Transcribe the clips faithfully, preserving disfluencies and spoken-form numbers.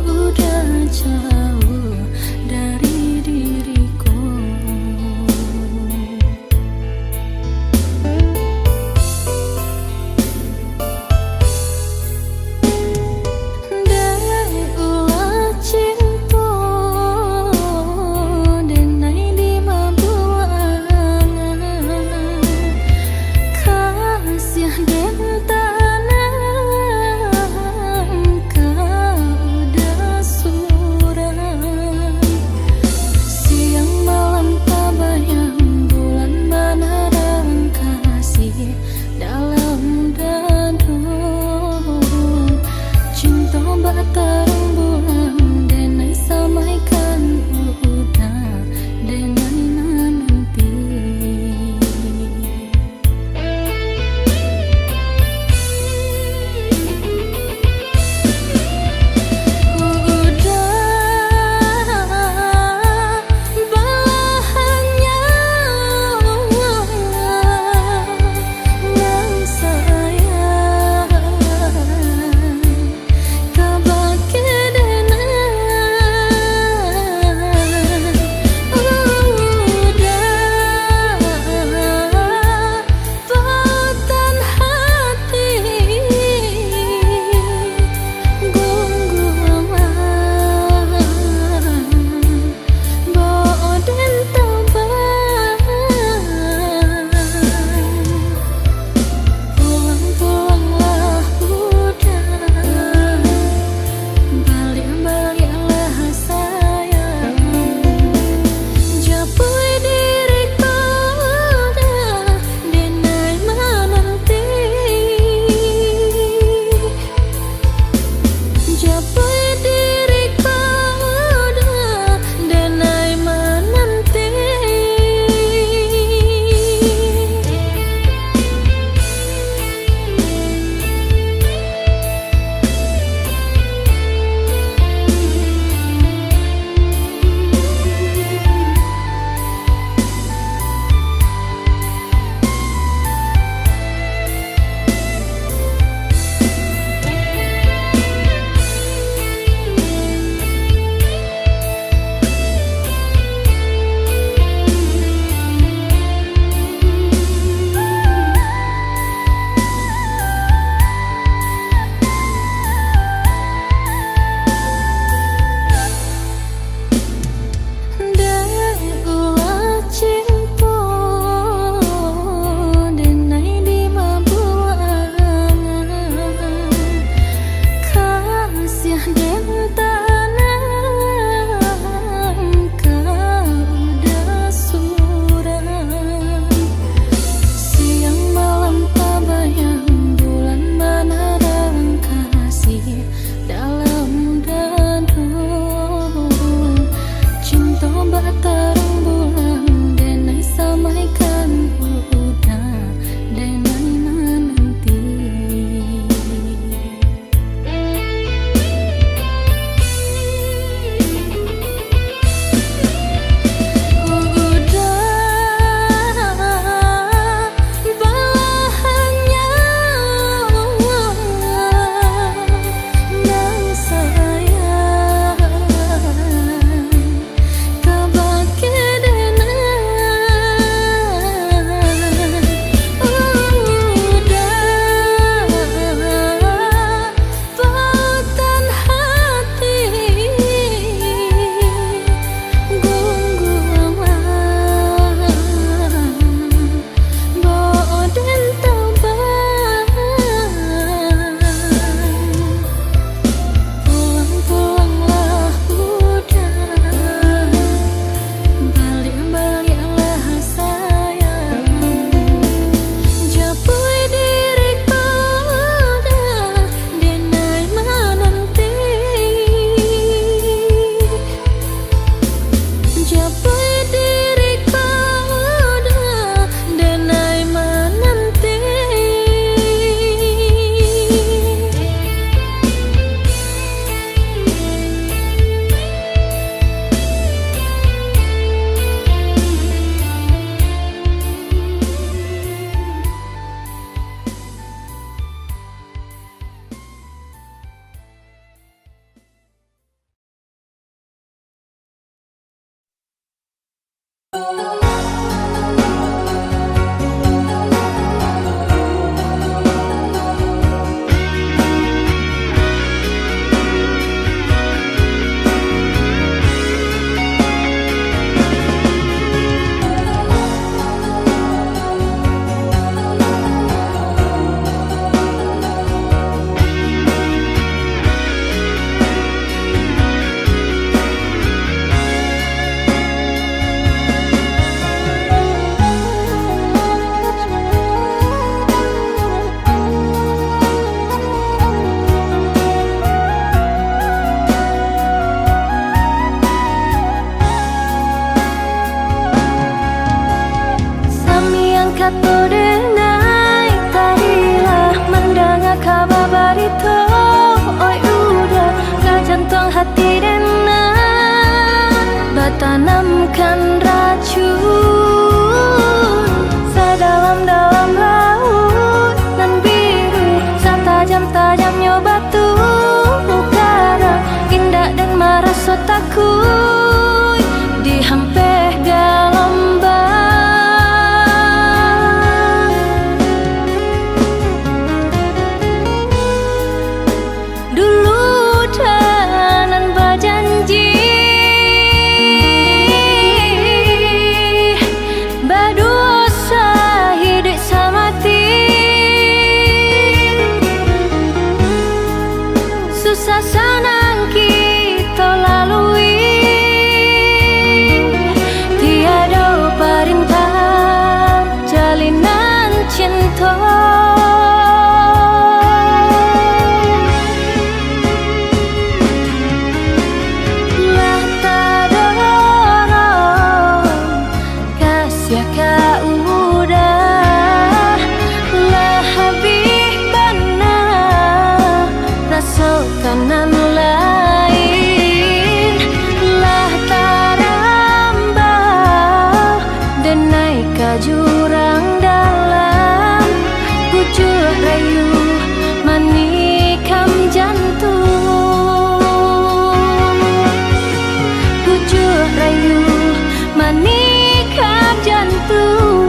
Udah jauh dari diriku. Dek ulah cinto, denai dimabuak angan. Kasiah den tanang ka udah surang. Takuik dihampeh galombang. Dulu dah nan bajanji, baduo sahiduik samati. Susah sanang kito lalui, tiado parintah jalinan cinto. Lah tadorong kasiah ka udah, lah habih bana raso ka nan lain, lah tarambah denai ka jurang dalam. Pucuak rayu manikam jantung, pucuak rayu manikam jantung.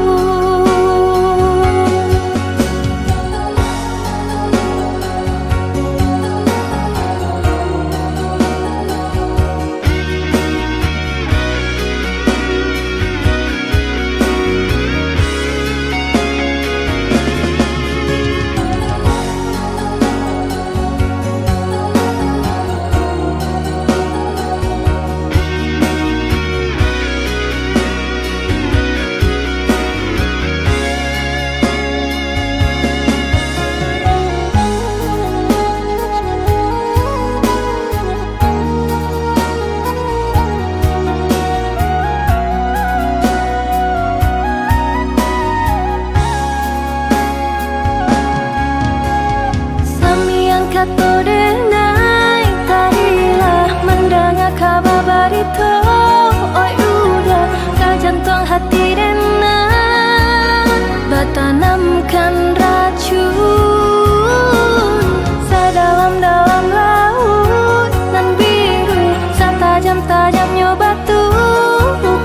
Samian kato denai tadi lah, mandanga kaba barito, oi udah, ka jantuang hati denai batanamkan racun. Sadalam-dalam lauik nan biru, satajam-tajamnyo batu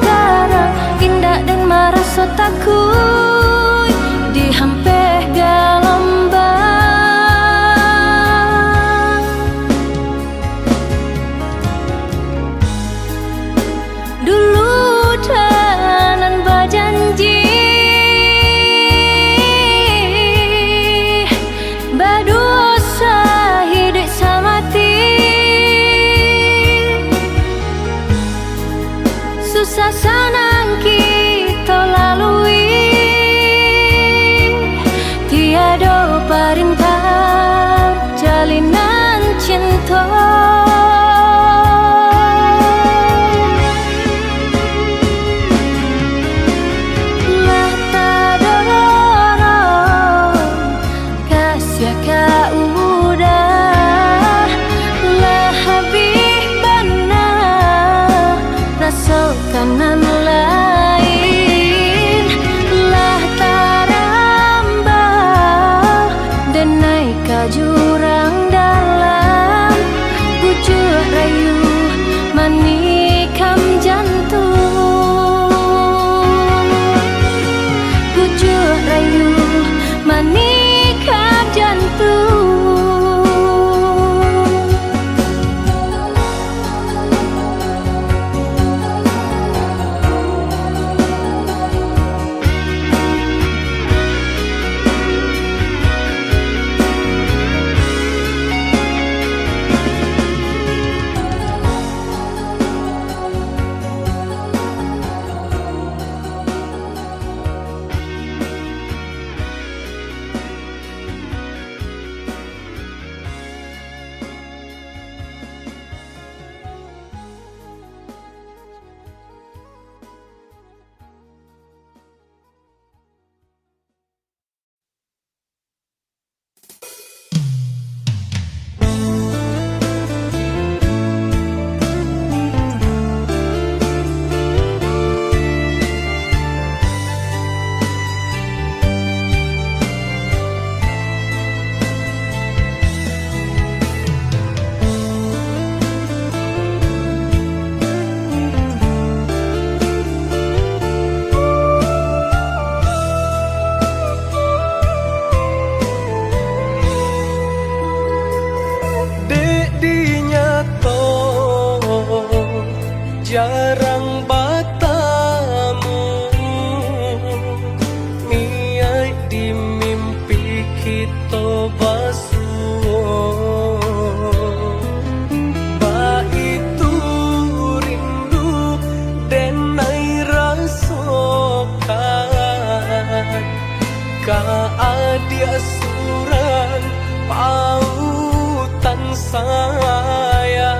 karang, indak den maraso takuik dihampeh galombang. Dulu dah nan bajanji, baduo sahiduik samati. Susah sanang kito lalui, tiado parintah jalinan cinto. Lah tadorong kasiah ka udah, lah habih bana raso ka nan lain, lah tarambah denai ka jurang dalam. Pucuak rayu manikam jantung, pucuak rayu manikam jantung. Jarang batamu, niaik di mimpi kito basuo. Baitu rindu den ai rasokan, ka adiak surang pautan sayang.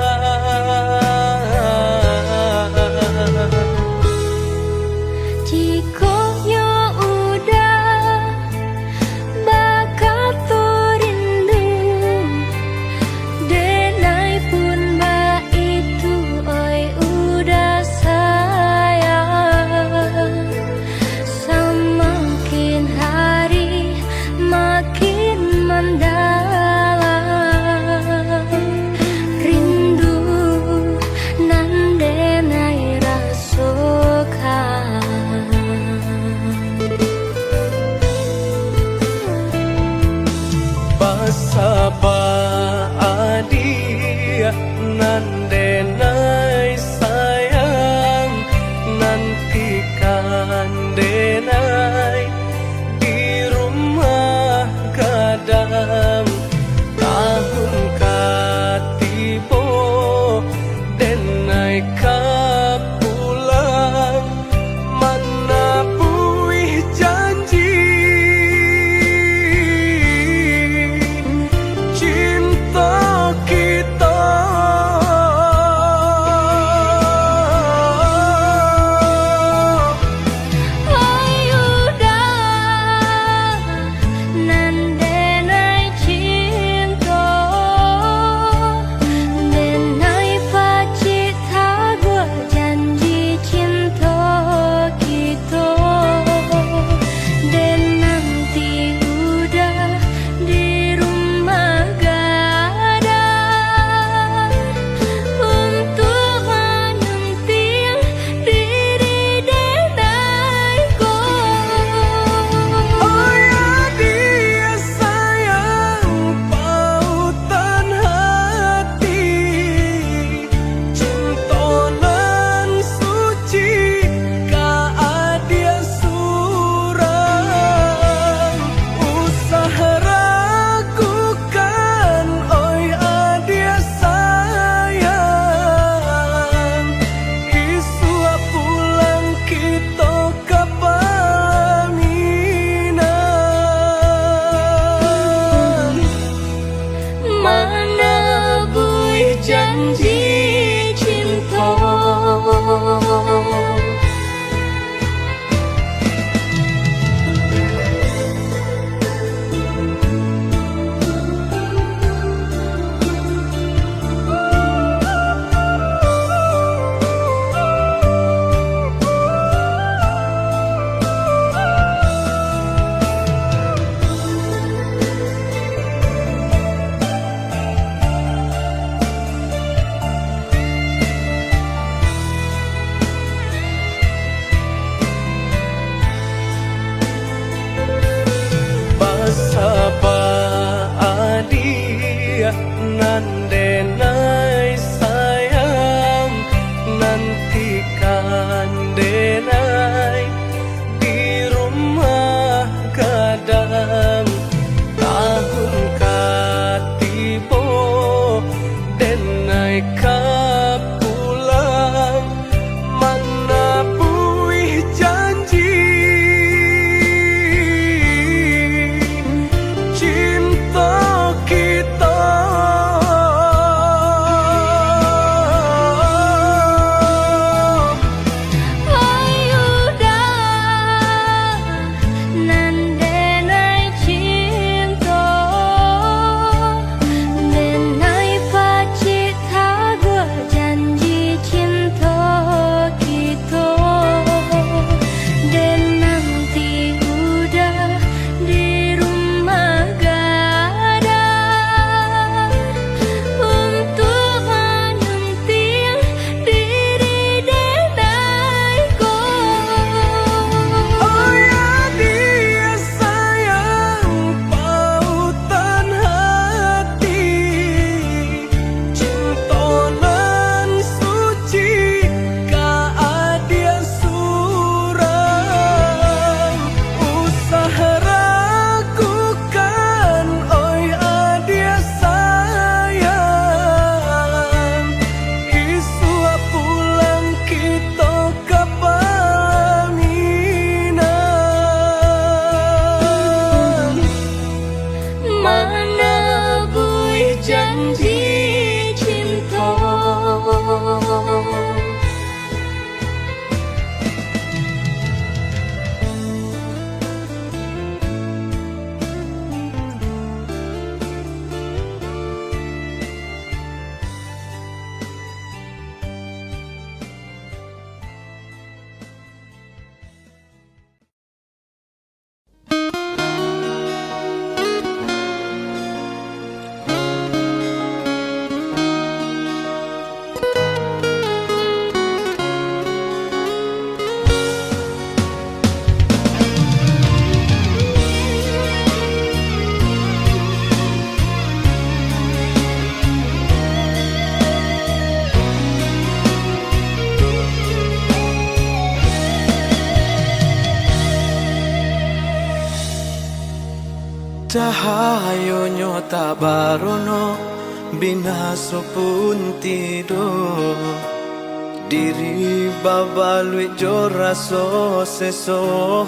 Cahayonyo tak barono, binaso pun tido. Diri babaluik jo raso seso.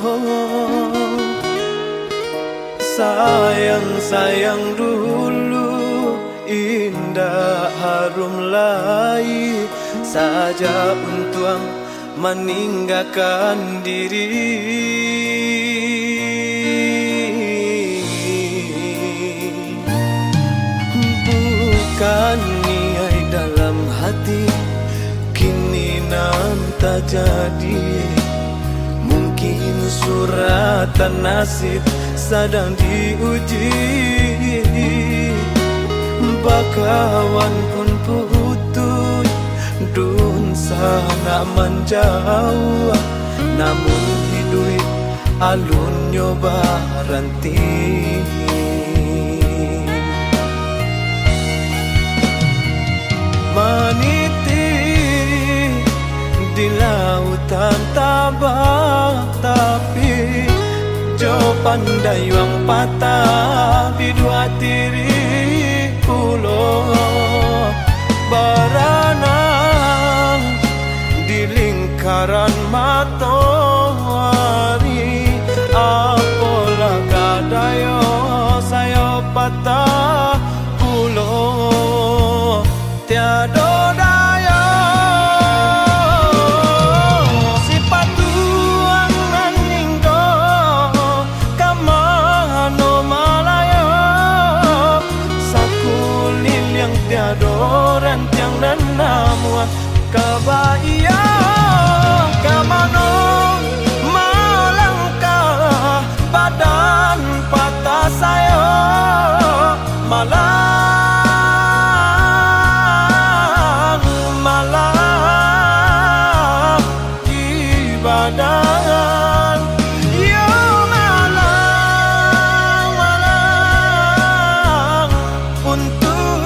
Sayang-sayang dulu, indak harum lai, sajak untuang maninggakan diri. Bukan niaik dalam hati, kini nan tajadi. Mungkin suratan nasib sadang diuji. Bakawan pun putus, dunsanak manjauah, namun iduik alunnyo baranti. Maniti di lautan tabang tapi, jo pandayuang patah biduatiri pulo. Baranang di lingkaran matoari, apolah ka dayo sayo patah pulo. Tiado dayo, sipatuang nan inggo, ka mano malayo, sakuliliang tiado rantiang nan namuah. Ka baiyo ka mano malangkah, badan patah sayo, malang, malang di badan. Iyo malang, malang untuang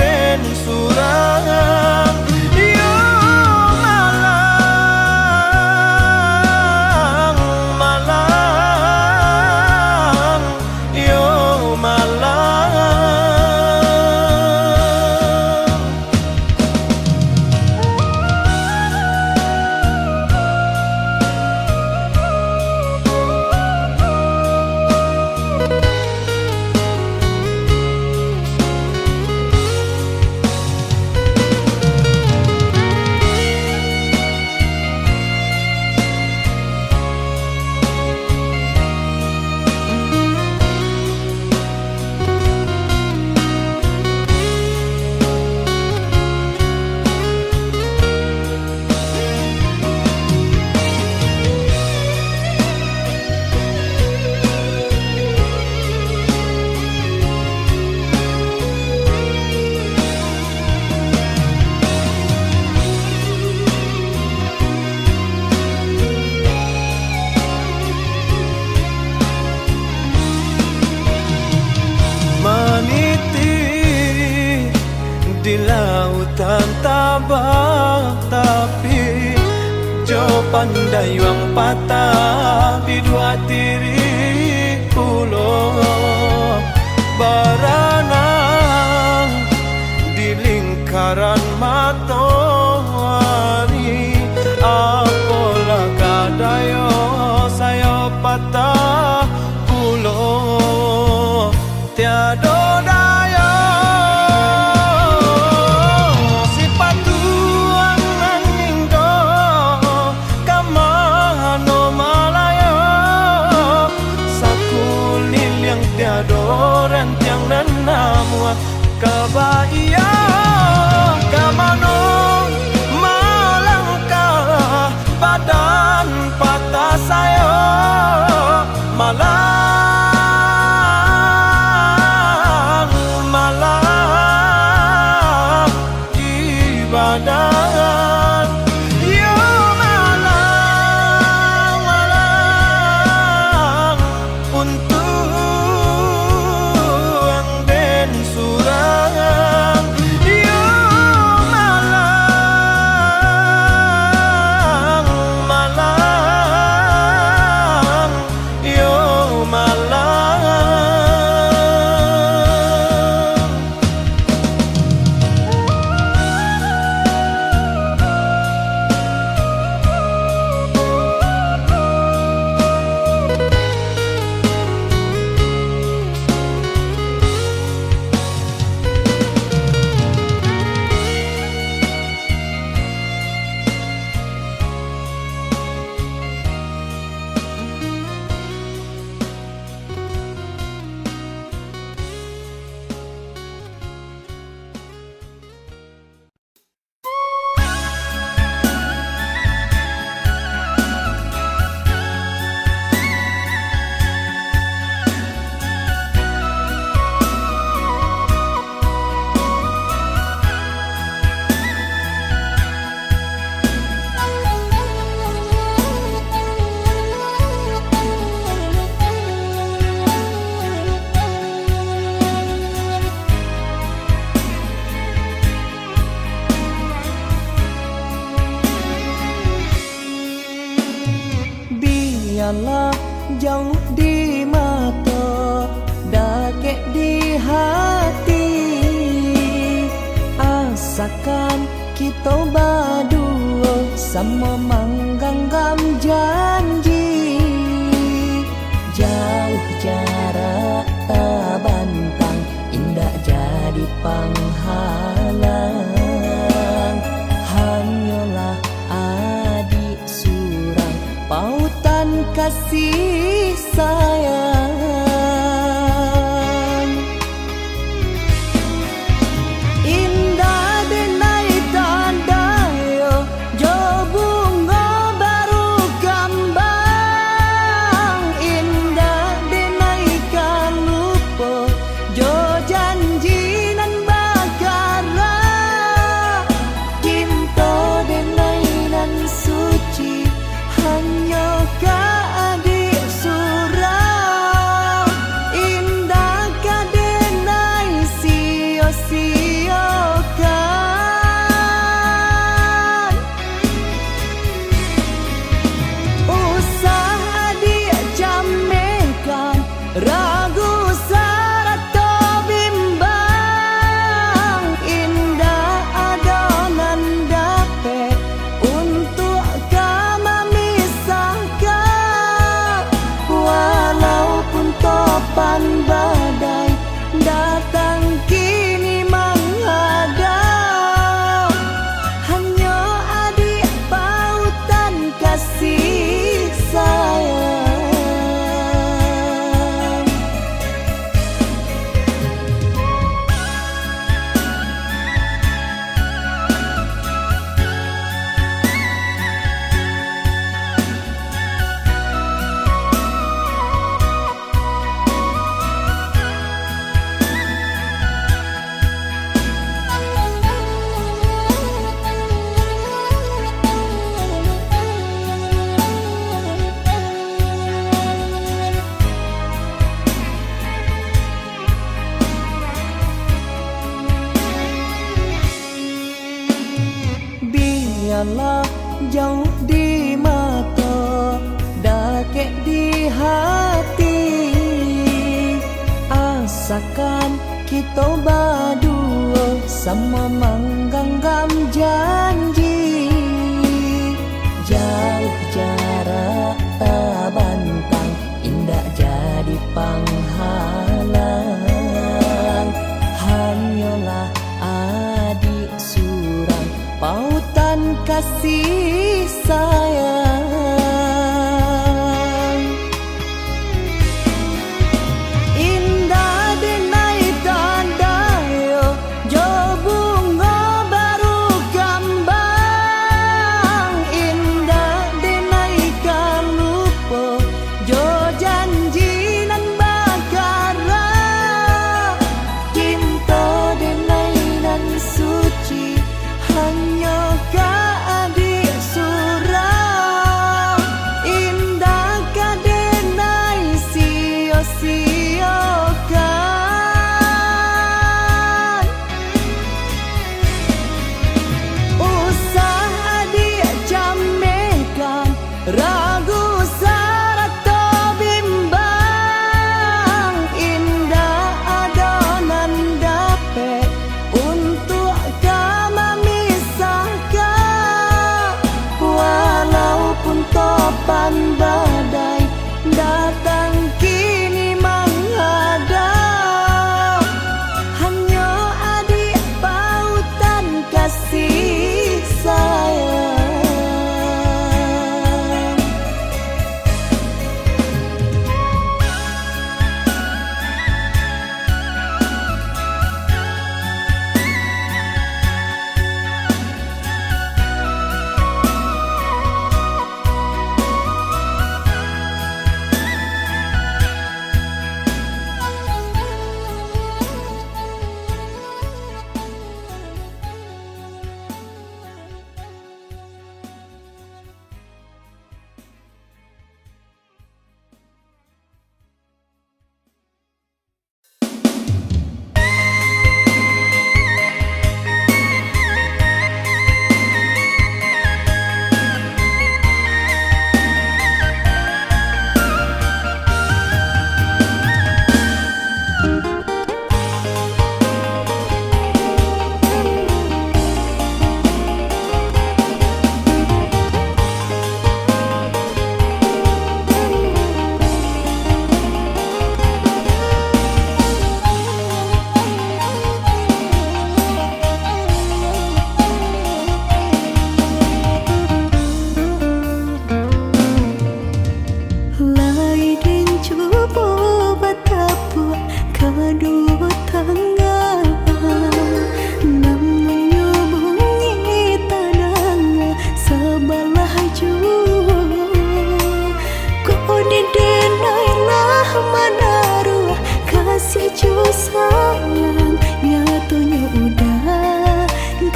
den surang. Iyo malang, malang, iyo malang. Maniti di lautan tabang tapi, jo pandayuang patah biduatiri pulo. Baranang di lingkaran matoari, apolah ka dayo sayo patah pulo. Tiado dayo, sipatuang nan inggo, ka mano malayo, sakuliliang tiado rantiang nan namuah. Ka baiyo ka mano malangkah, badan patah sayo, malang, malang di badan. Iyo malang, malang untuang den surang. Iyo malang, malang, iyo Alah jauh di mato, dakek di hati. Asakan kito baduo samo mangganggam janji. Jauh jarak tabantang, indak jadi panghalang. Hanyolah adiak surang, pautan kasih sayang. Indak denai tadayo jo bungo baru kambang, indak denai ka lupo jo janji nan bakara. Cinto denai nan suci, hanyo ka adiak surang, indak ka denai sio-siokan. Usah adiak camehkan, ragu sarato bimbang, indak ado nan dapek untuak ka mamisahkan. Walaupun topan badai datang kini manghadang, hanyo adiak pautan kasih sayang. Bialah jauah di mato, dakek di hati. Asakan kito baduo samo mangganggam janji. Jauah jarak tabantang, indak jadi panghalang. Hanyolah adiak surang, pautan kasih sayang. Indak denai tadayo jo bungo baru kambang, indak denai ka lupo jo janji nan bakara. Cinto denai nan suci, hanyo ka adiak surang, indak ka denai sio-siokan. Usah adiak camehkan, ragu sarato bimbang, indak ado nan dapek untuak ka mamisahkan. Walaupun topan badai datang kini manghadang, hanyo adiak pautan kasih sayang.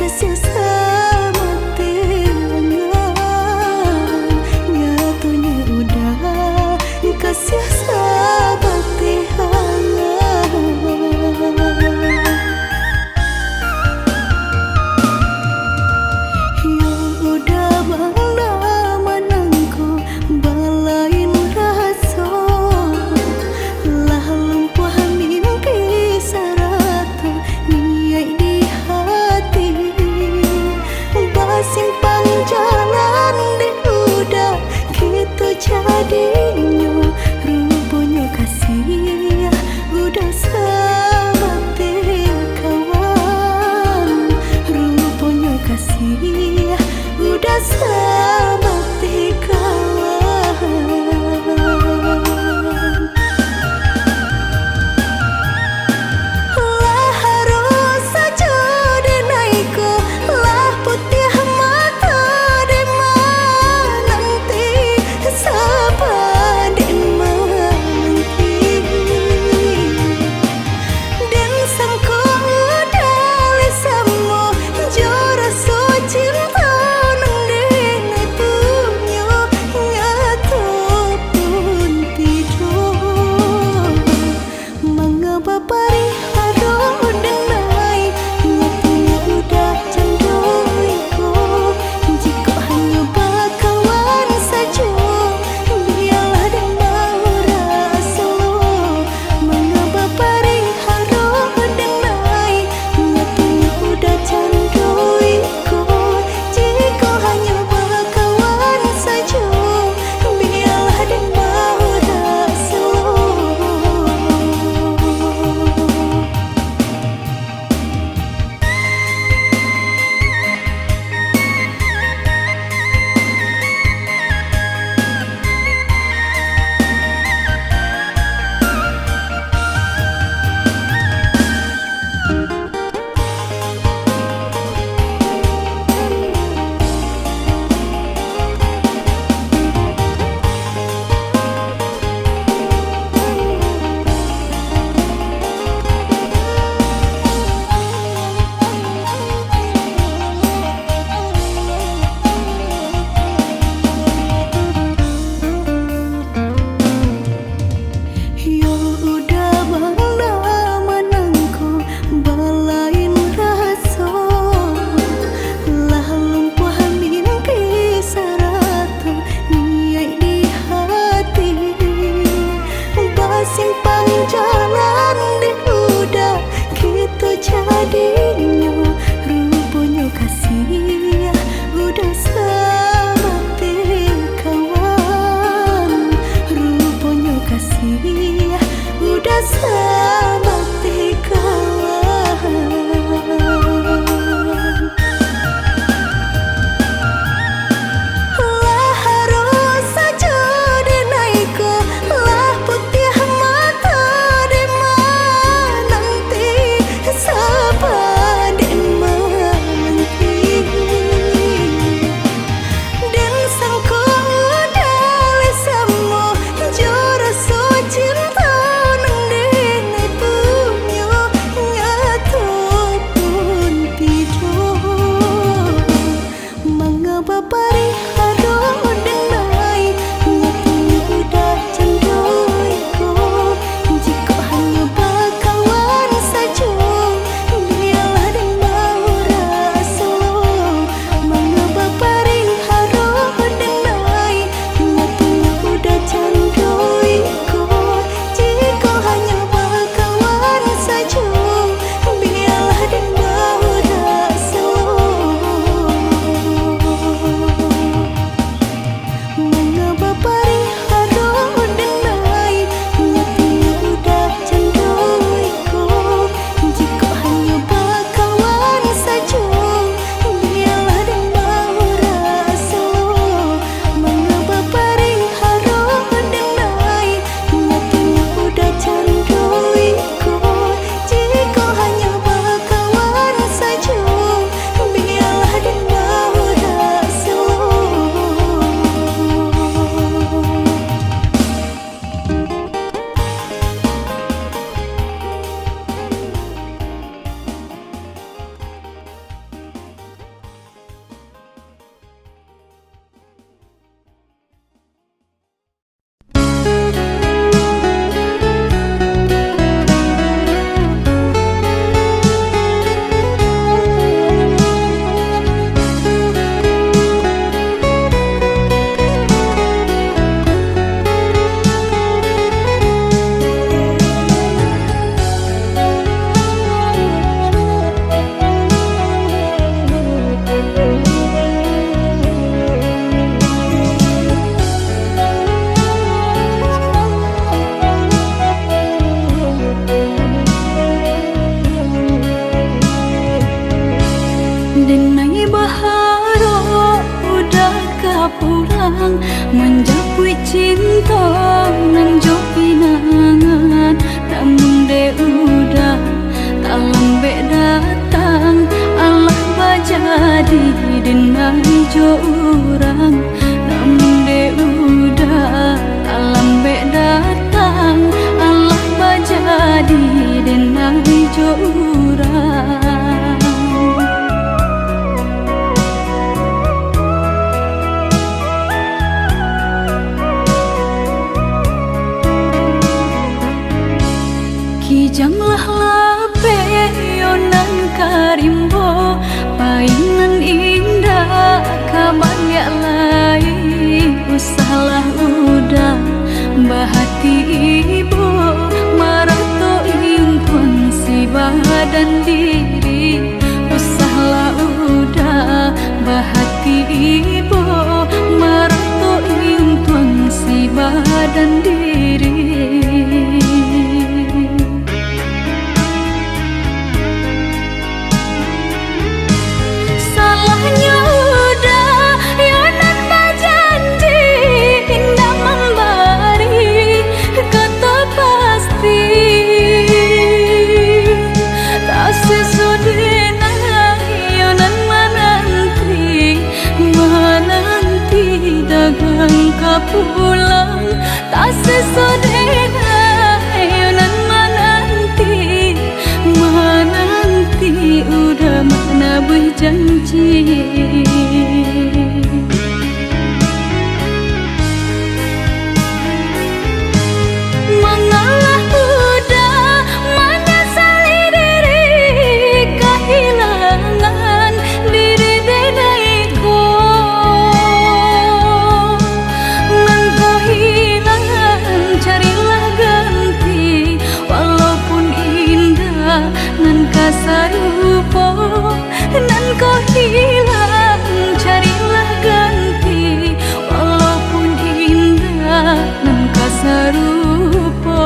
Kasiah sabateh angan, nyatonyo udah kasiah sabateh angan. Yo udah bana manangko balain raso, lah lumpuah mimpi sarato niaik di hati. Urang manjapuik cinto nan jo pinangan, namun dek uda talambek datang, alah bajadi denai jo urang. Namun dek uda talambek datang, alah bajadi denai jo urang. Kijang lah lapeh yo nan ka rimbo, pai nan indak ka baliak lai. Usahlah uda bahati ibo, marato intuan si badan diri. Usahlah uda bahati ibo, marato intuan si badan diri. Salahnyo uda yo nan bajanji indak mambari kato pasti. Taseso denai yo nan mananti, mananti dagang ka pulang. Taseso denai yo nan mananti, mananti uda manabuih janji. Mangalah uda manyasali diri, kahilangan diri denai ko. Nan ko hilang, carilah ganti, walaupun indak nan ka sarupo. Nan ko hilang, carilah ganti, walaupun indak nan ka sarupo.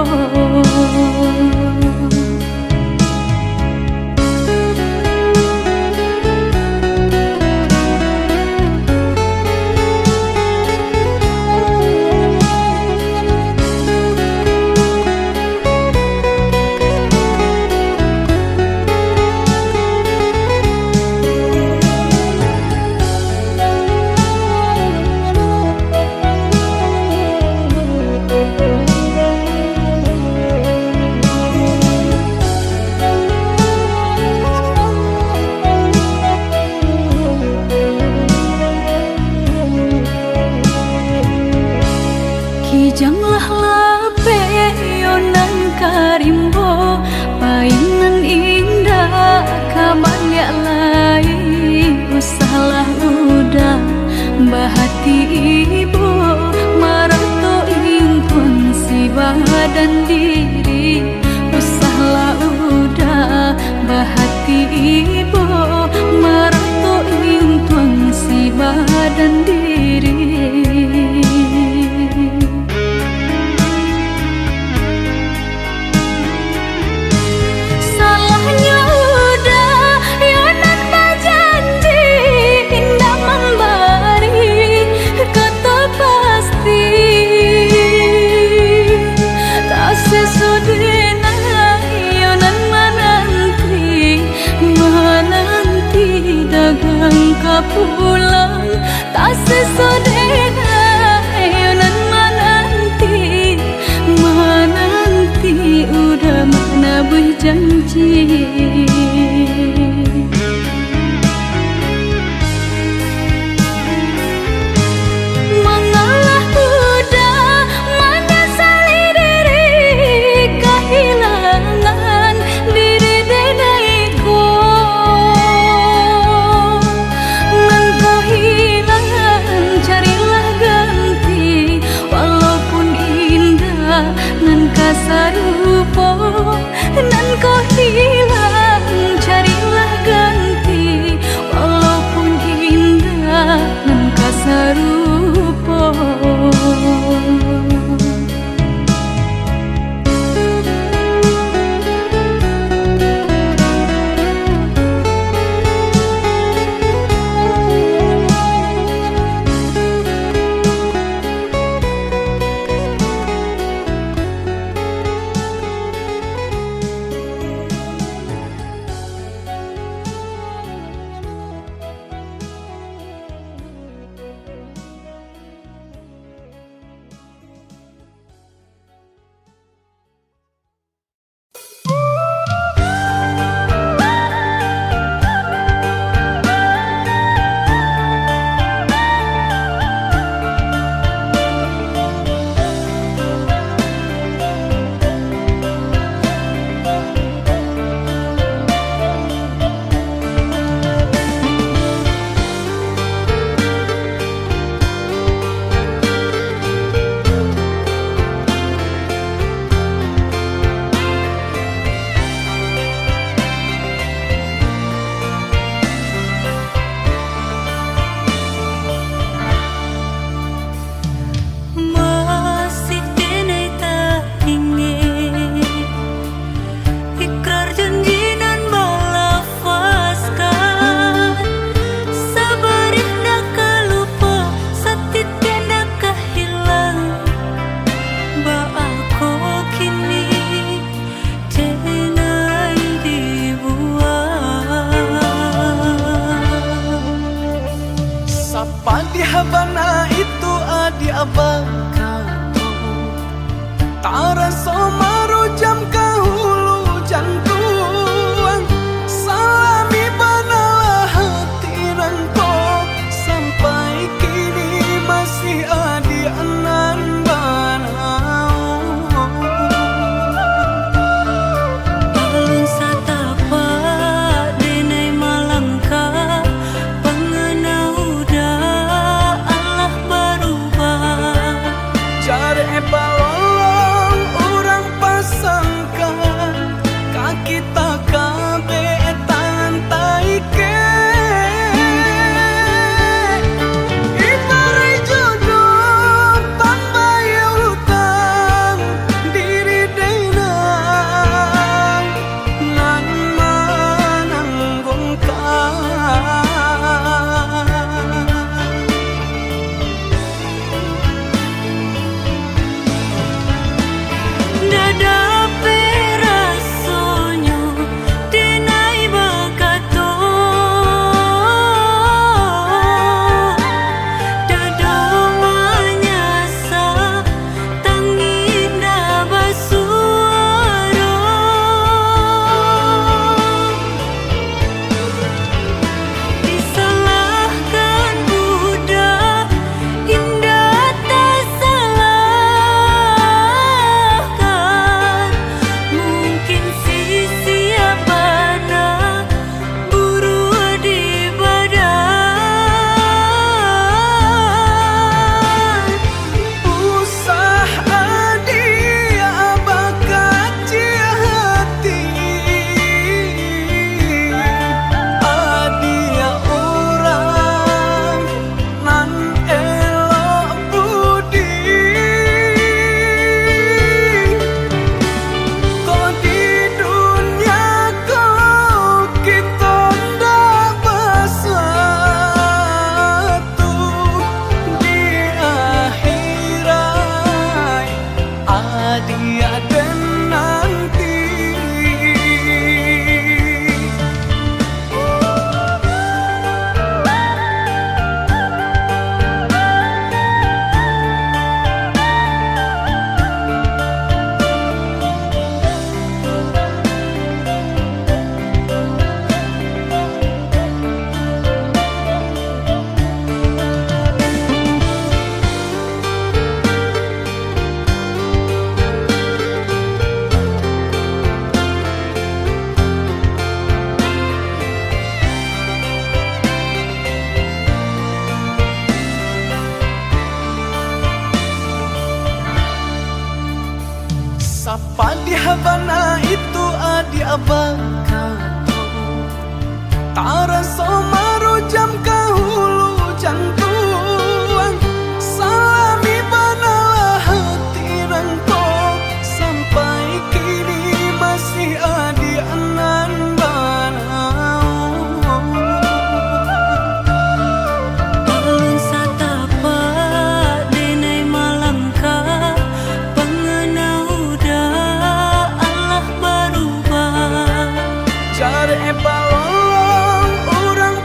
Kijanglah lapeh yo nan ka rimbo, pai nan indak ka baliak lai. Usahlah uda bahati ibo, marato intuan si badan diri. Usahlah uda bahati ibo, marato intuan si badan diri. Salahnyo uda yo nan bajanji indak mambari kato pasti. Taseso denai yo nan mananti, mananti dagang ka pulang. Taseso denai yo nan mananti, mananti uda manabuih janji. Mangalah uda manyasali diri, kahilangan diri denai ko. Nan ko hilang, carilah ganti, walaupun indak nan ka sarupo. Nan ko hilang, Padiah bana itu adiak bakato, taraso marujam ka hulu jantuang. Salami banalah hati nan ko, sampai kini masih adiak nan bana. Alun satapak denai malangkah, pangana udah alah barubah. Jarek balolong urang pasangkan, ka kita kabek tangan taikek. Ibaraik jodoh pambayia utang, diri denai nan mananggungkan. Ndak dapek rasonyo denai bakato, dado manyasa, tangih ndak basuaro. Disalahkan budak, indak tasalahkan. Mungkin sisiah bana buruak di badan. Usah adiak bakaciak hati, adiak urang nan elok budi. Ko di dunia ko kito ndak basatu, di akhirat adiak den nanti. Sapadiah bana itu adiak bakato, taraso marujam ka hulu jantuang. Salami banalah hati nan ko, sampai kini masih adiak nan bana. Alun satapak denai malangkah, pangana udah alah barubah. Jarek balolong urang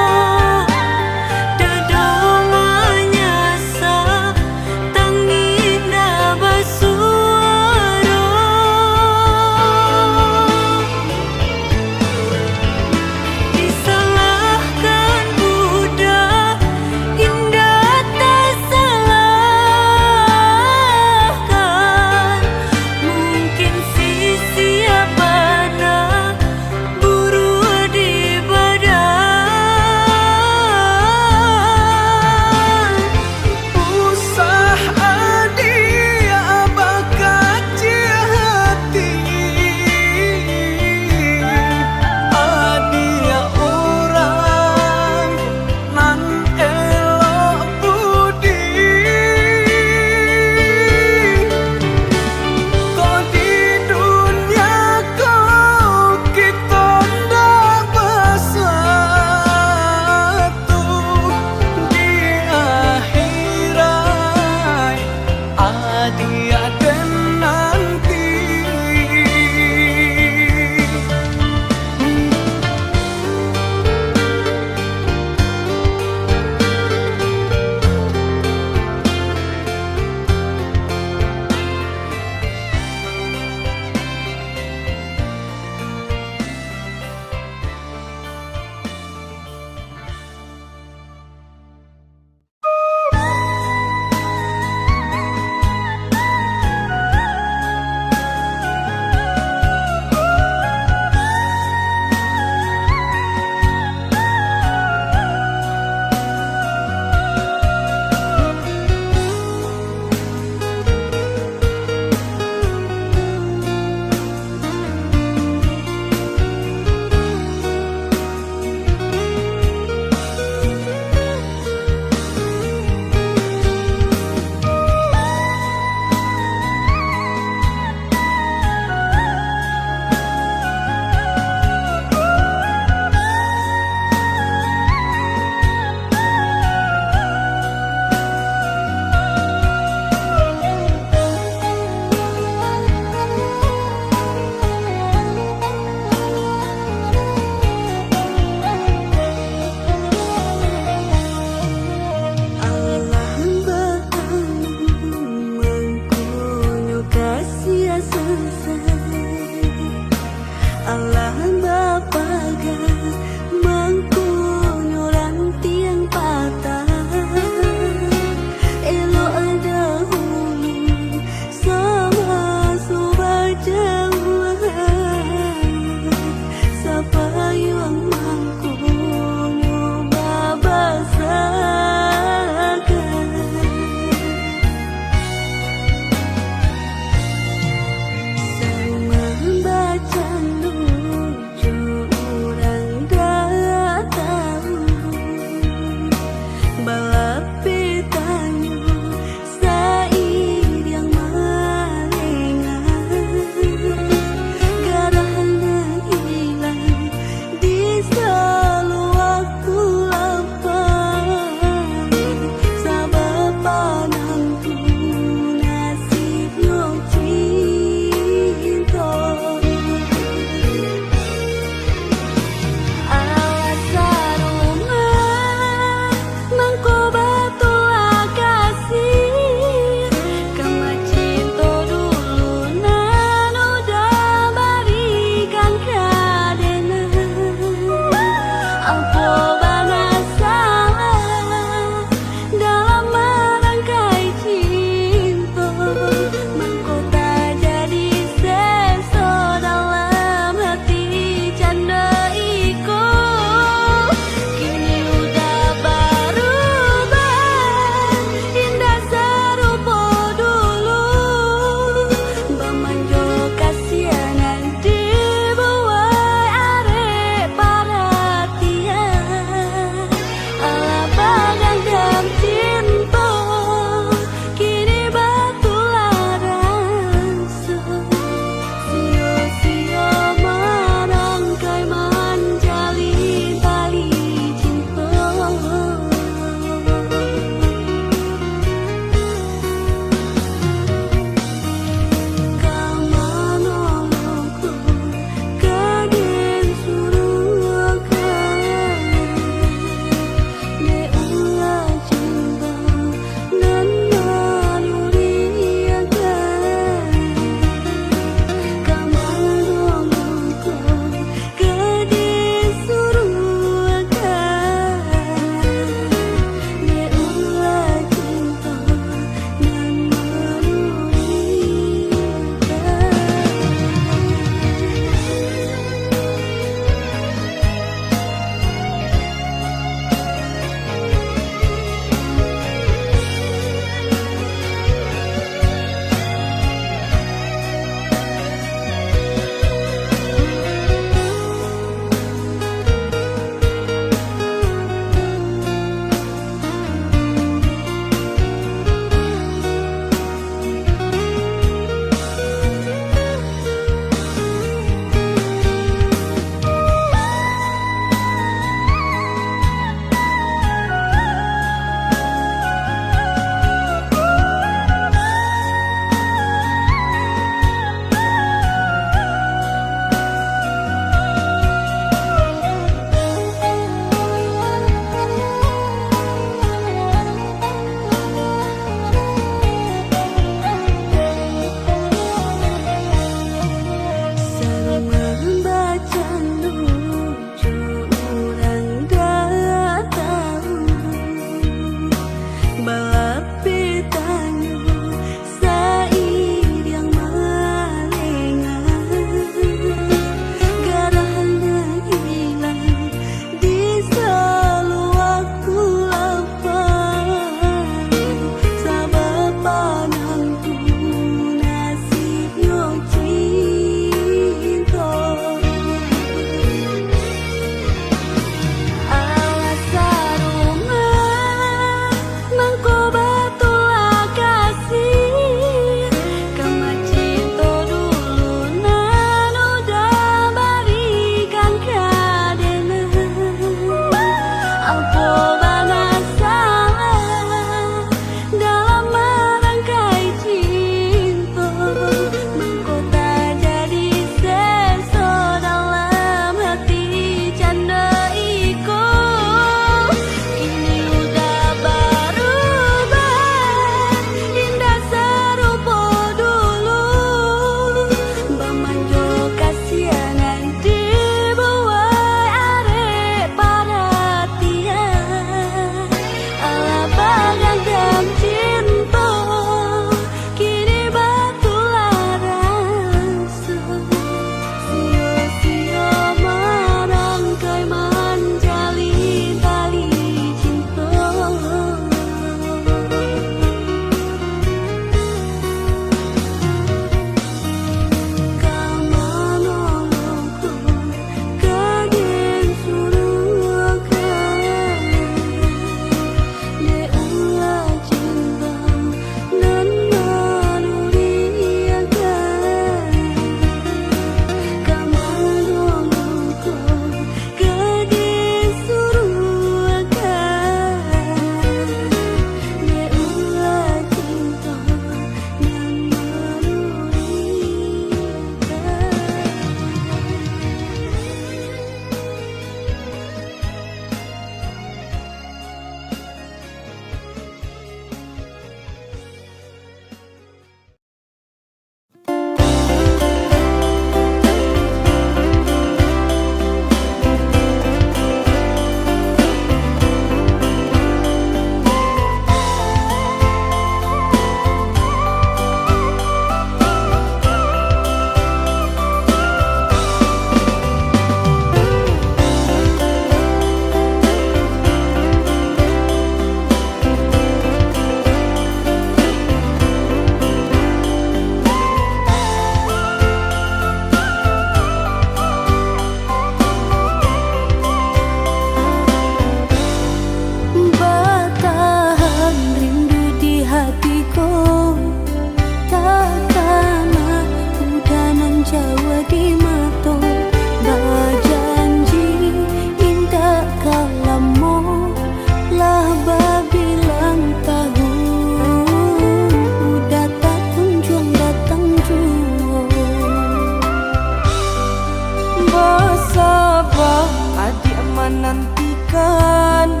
Nantikan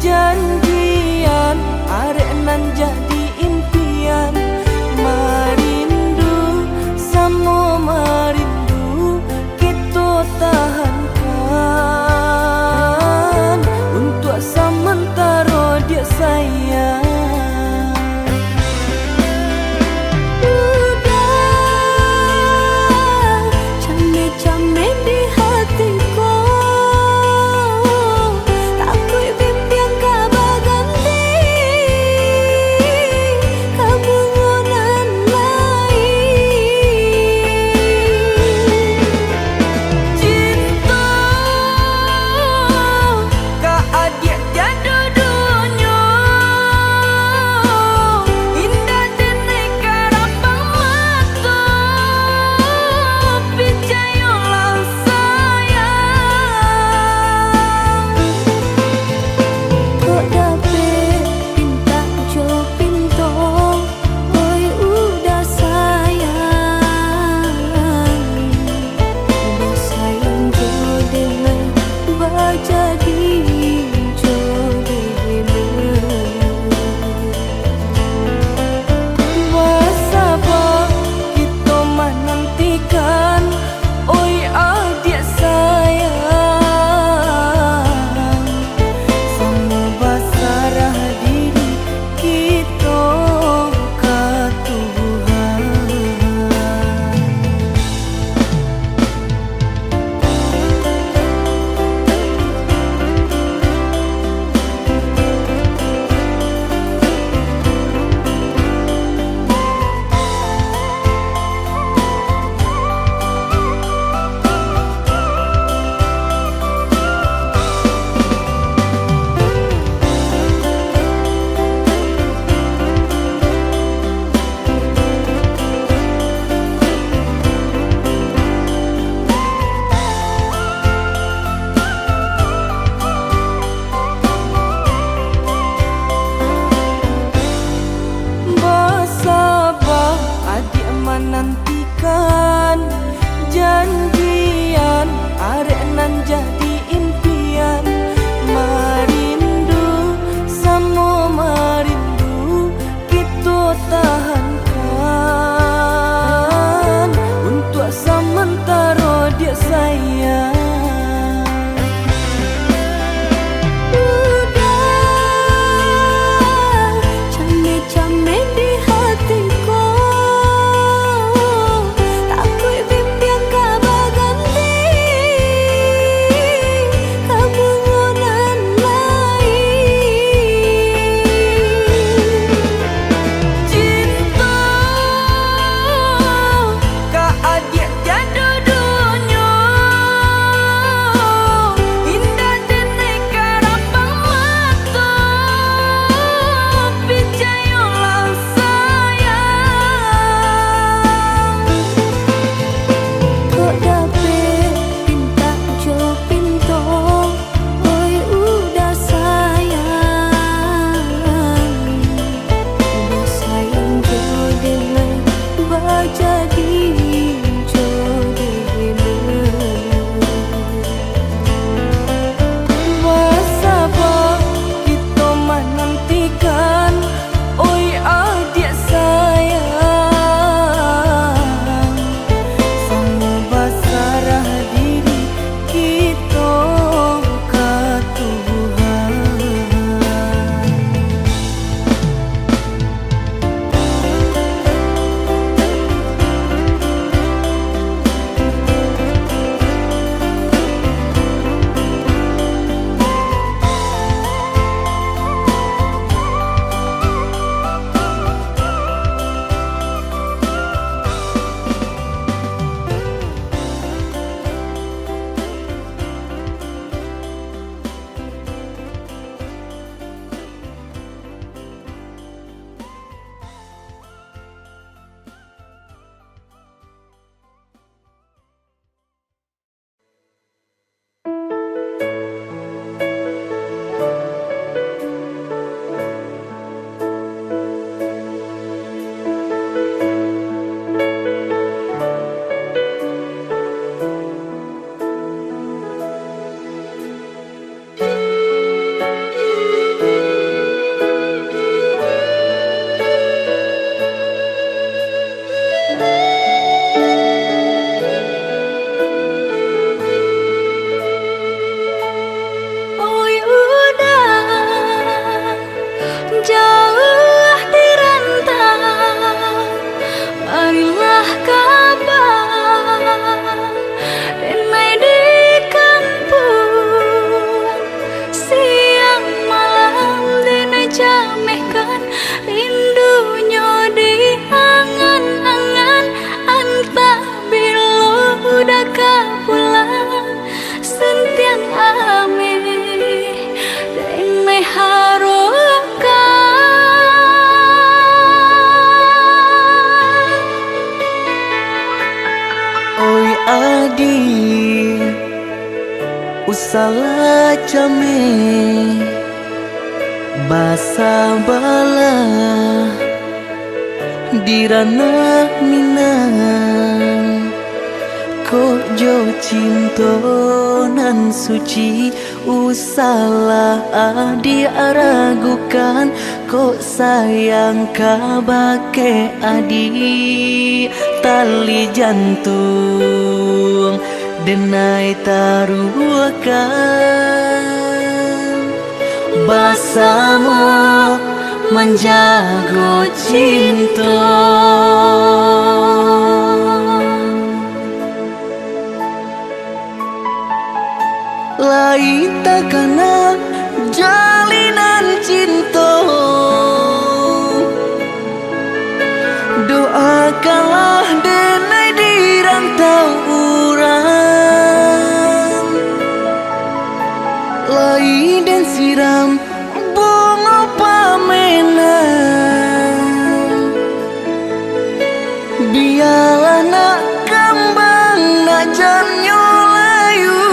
janjian, arek nan jadi impian. Marindu, samo marindu, kito tahankan untuak samantaro, diak sayang. Udah, cameh-cameh di hati ko, takuik bimbiang ka baganti. Adik, usahlah cameh, basabalah di ranah Minang. Kok jo cinto nan suci, usahlah adik ragukan. Kok sayang kabake adik, tali jantuang denai taruahkan. Basamo manjago cinto. Lai takana jalinan cinto, doakanlah denai di rantau urang. Lai den siram bungo pamenan, bialah nak kambang, nak jannyo layu.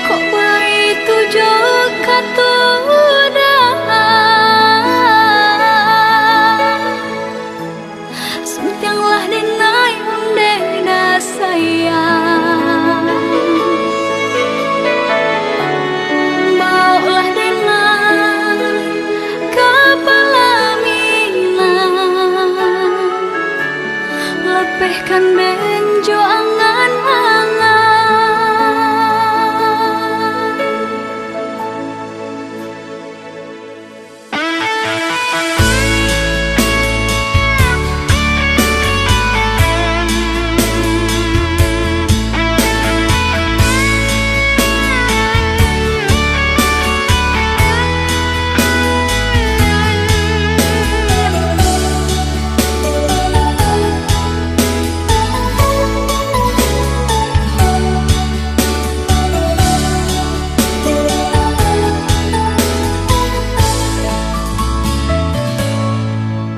Kok baitu jo kato doa, suntianglah denai undeh nan sayang. Baoklah denai ka palaminan, lapehkan den jo angan-angan.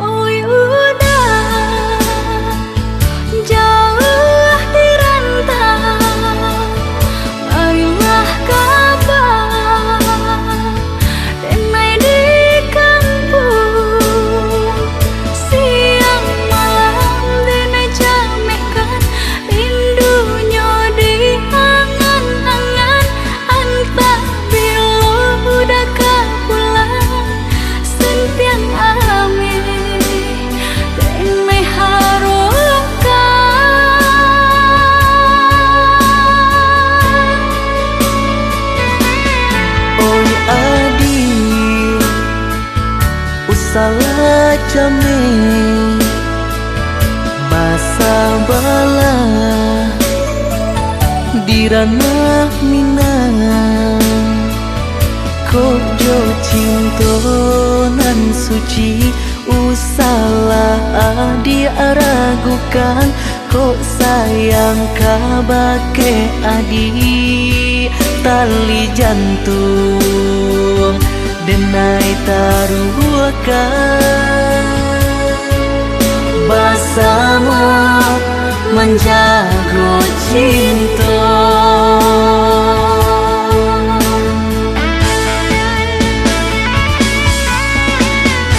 Oi uda, jauah di rantau, marilah ka ba denai di kampuang. Siang malam denai camehkan, rindu nyo di angan-angan. Antah bilo uda ka pulang, suntiang ameh denai harokan. Oi adik, usahlah cameh, basabalah di ranah Minang. Kok jo cinto nan suci, usahlah adik ragukan. Kok sayang kabake adik, tali jantuang denai taruahkan. Basamo manjago cinto.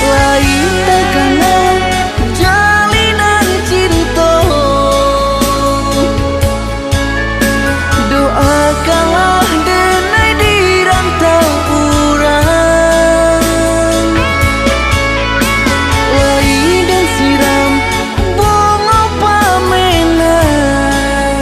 Lai takana jalinan cinto, doakanlah denai di rantau urang. Lai den siram bungo pamenan,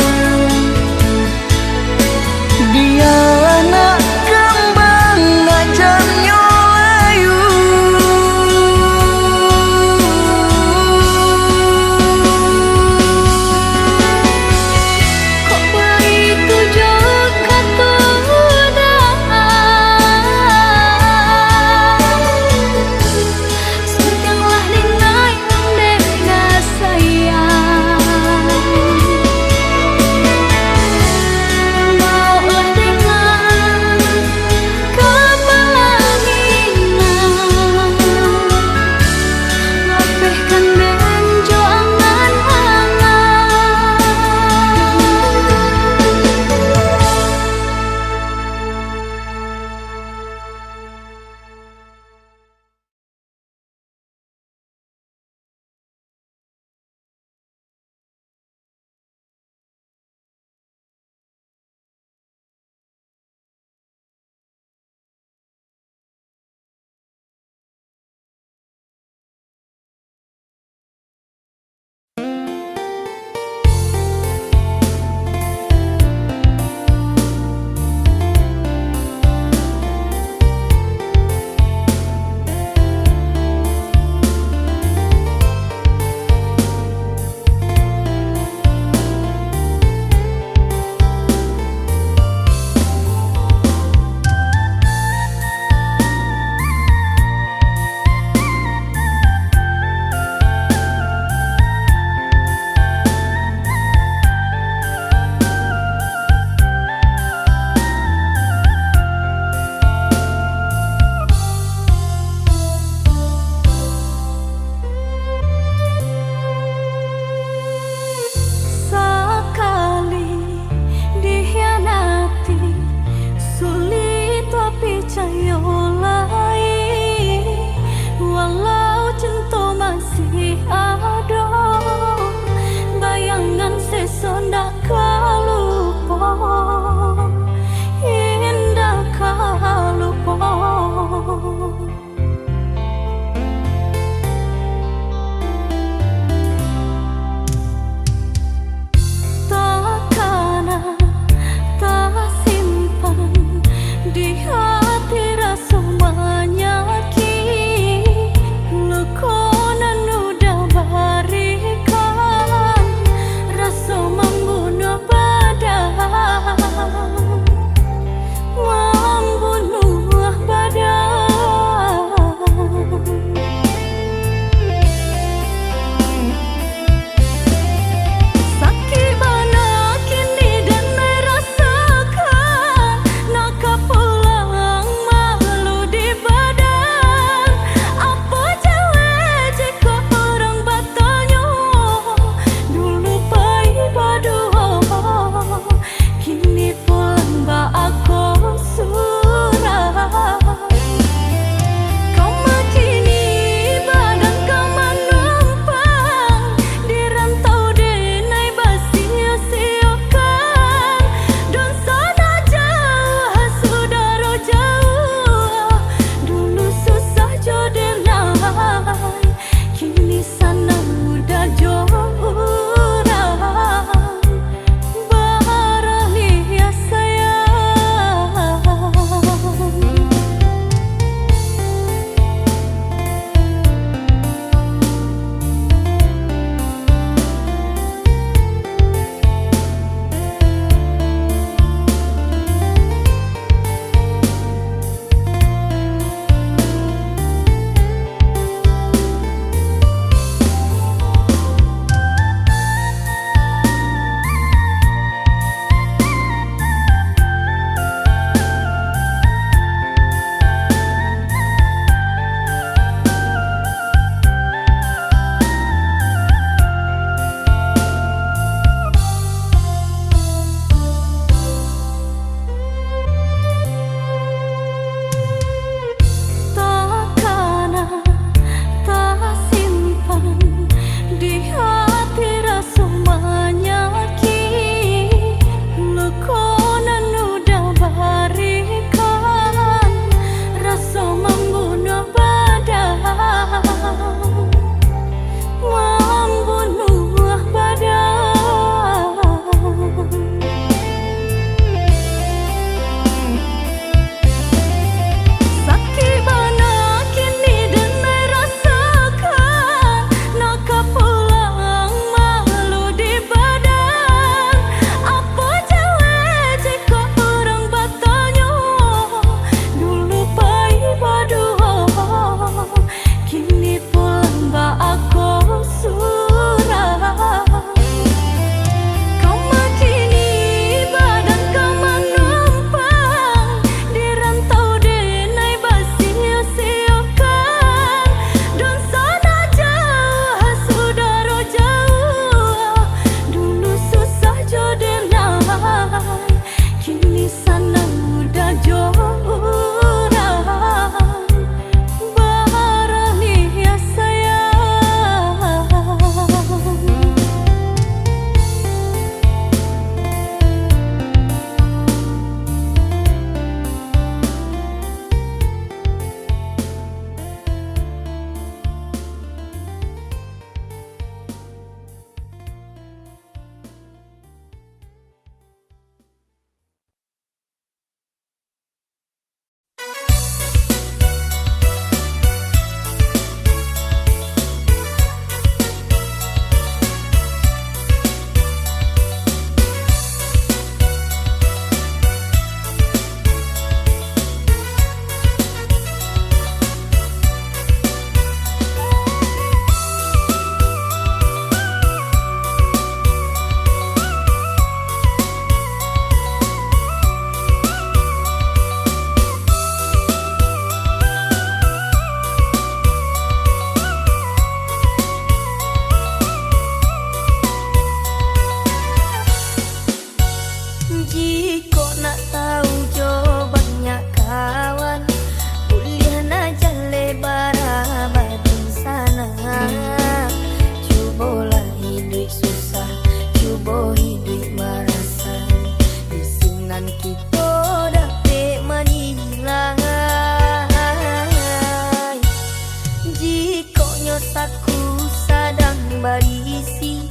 Saku sadang barisi,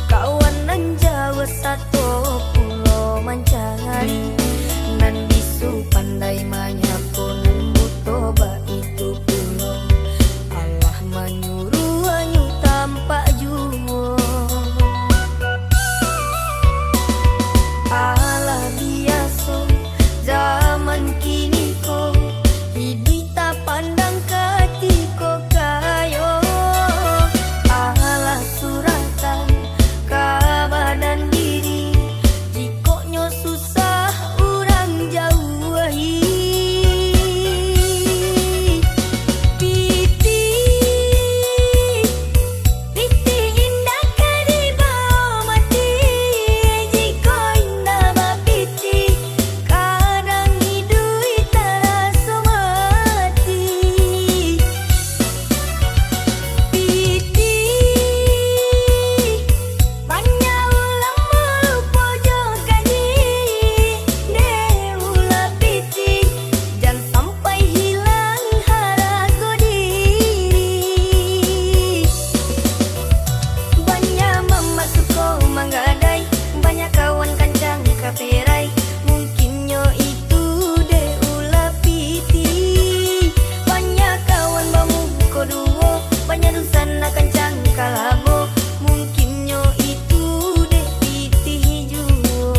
kawan nan jauah sato pulo mancari. Nan bisu pandai manyapo, nan buto baitu pulo, alah manyuruahnyo tampak juo. Alah biaso zaman kini ko, iduik tapandang katiko kayo. Alah suratan ka badan diri, jikoknyo susah urang jauahi. Pitih, pitih indak ka dibawo mati, jikok indak bapitih, kadang iduik taraso mati. Pitih, banyak ulamo lupo jo kaji, dek ulah pitih, jan sampai hilang harago diri. Banyak mamak suko manggadai, banyak kawan kancang ka perai, mungkinnyo itu dek ulah pitih. Banyak kawan bamuko duo, banyak dunsanak kancang ka labo, mungkinnyo itu dek pitih juo.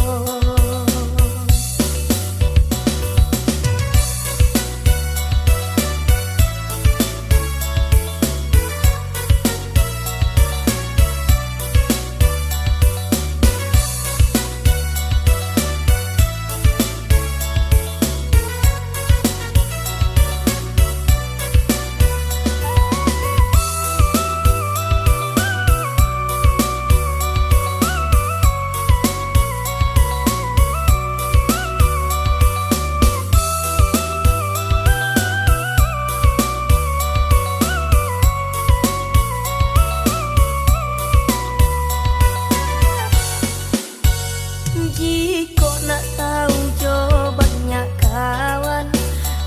Jikok nak tau jo banyak kawan,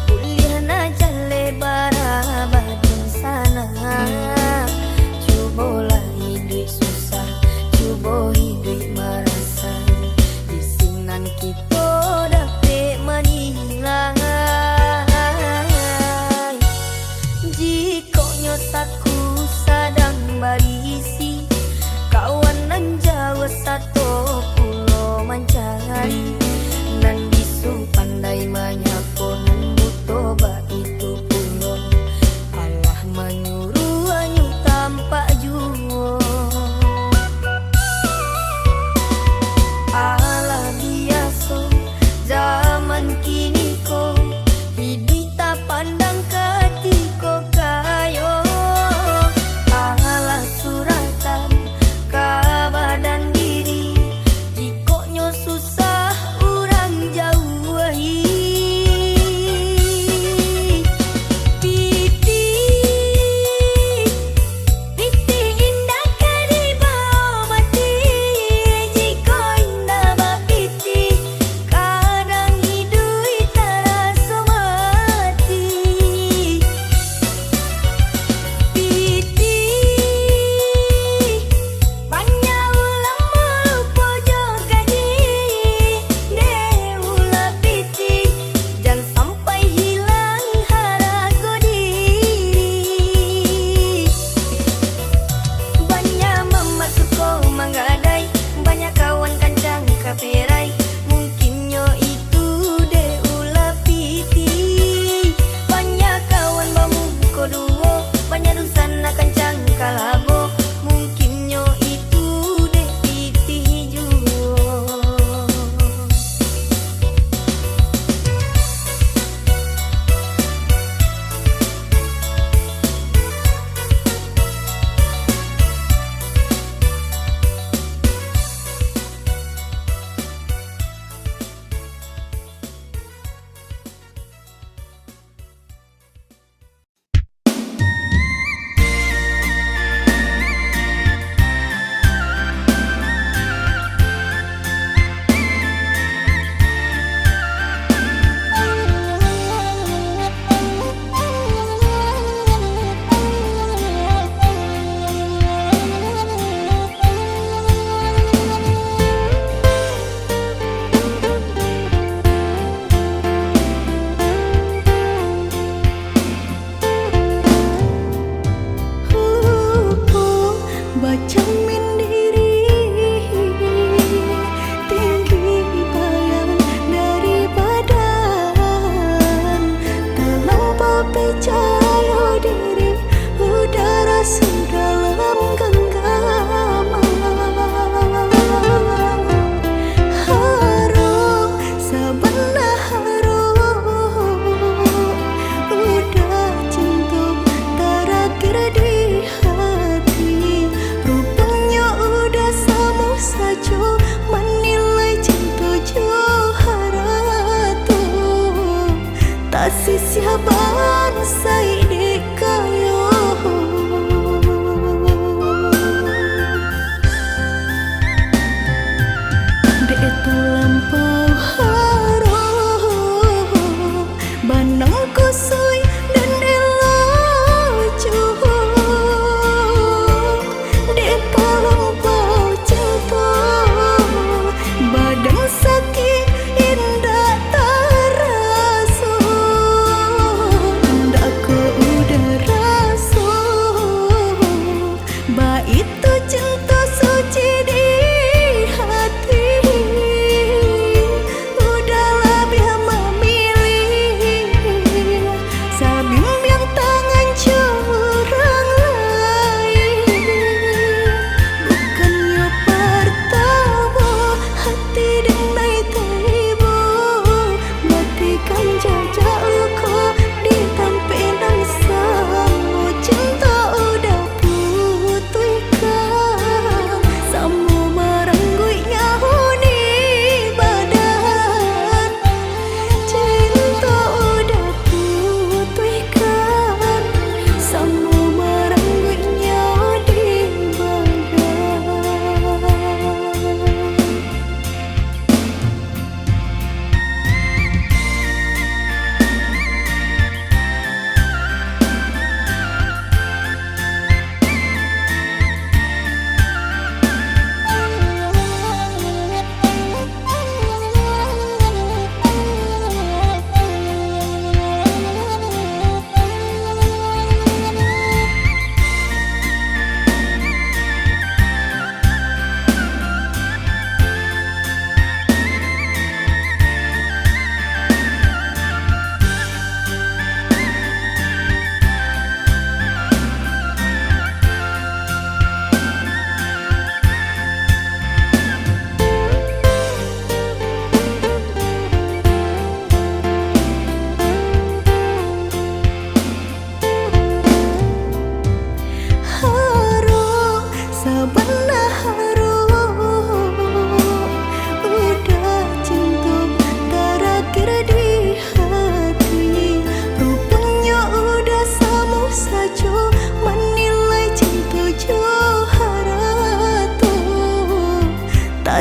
buliah nak jaleh barabah dunsanak. Cubolah iduik susah, cubo iduik marasai, di sinan kito dapek manilai. Jikoknyo saku sadang barisi, kawan nan jauah sato pulo mancari. Nan bisu pandai manyapo, nan buto baitu pulo, alah manyuruahnyo tampak juo. Alah biaso zaman kini ko, iduik tapandang katiko kayo. Alah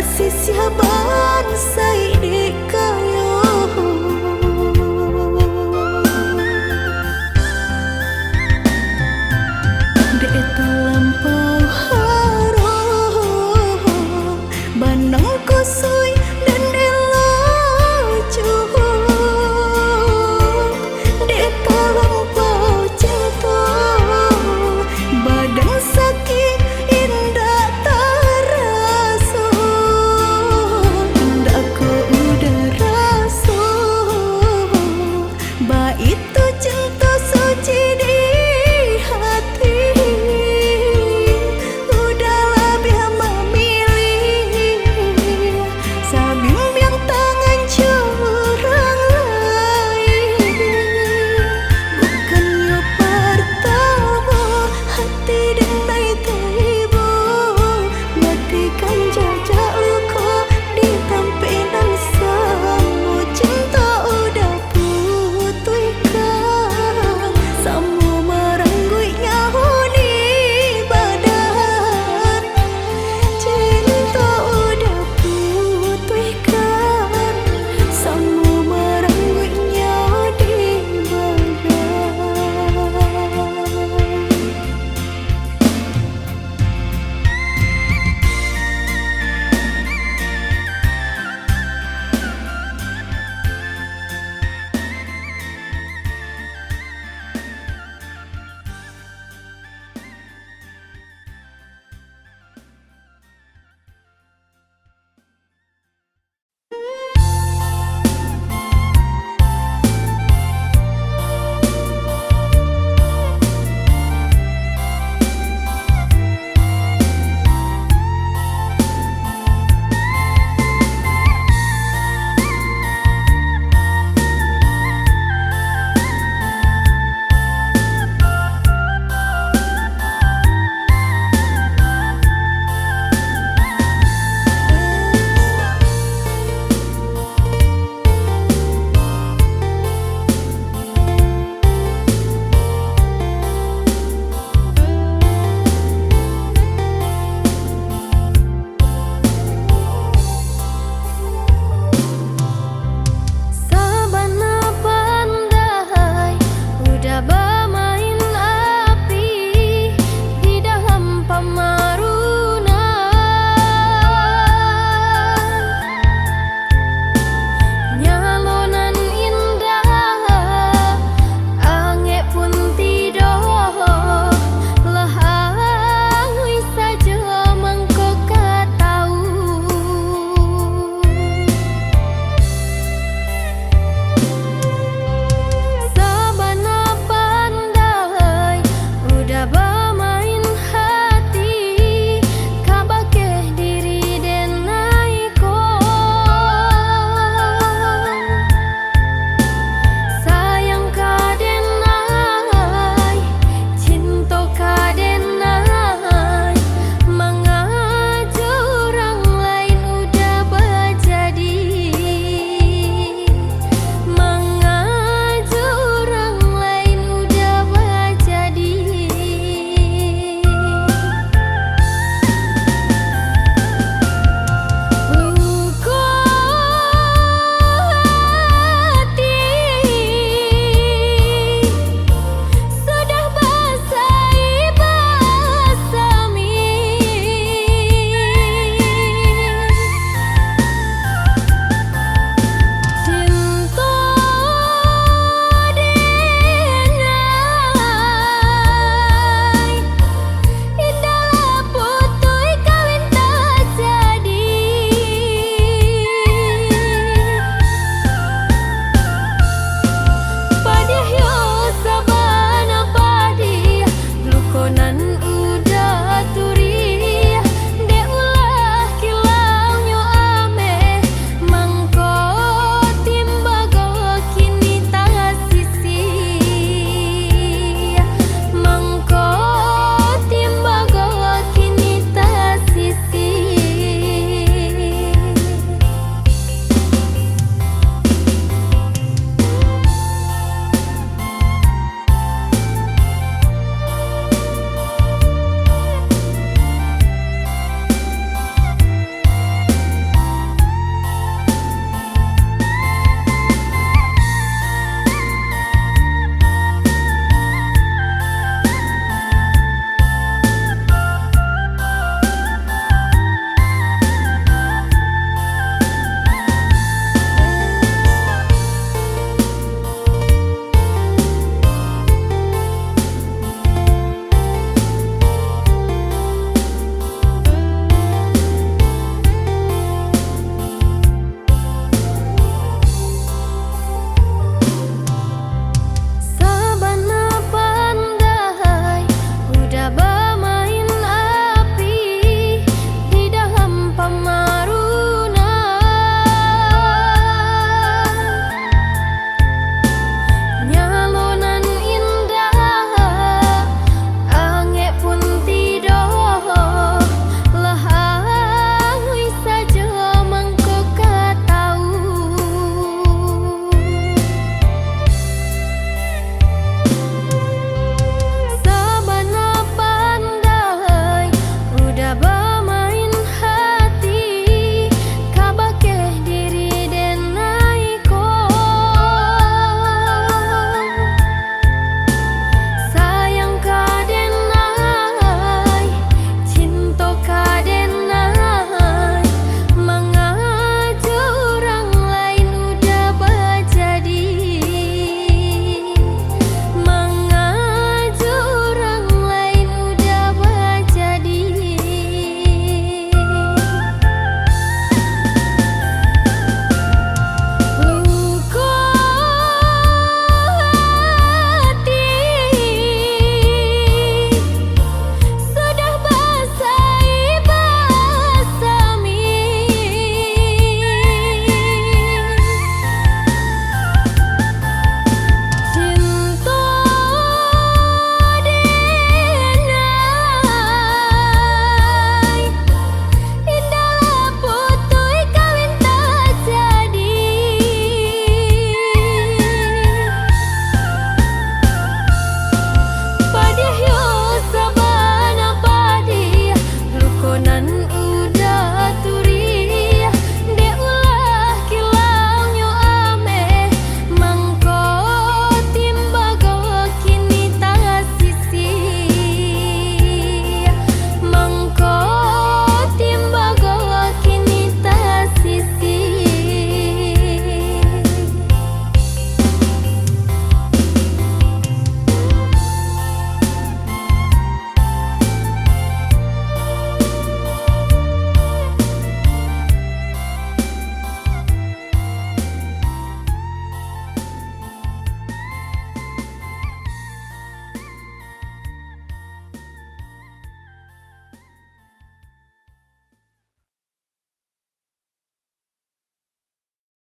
Sisiah bansaik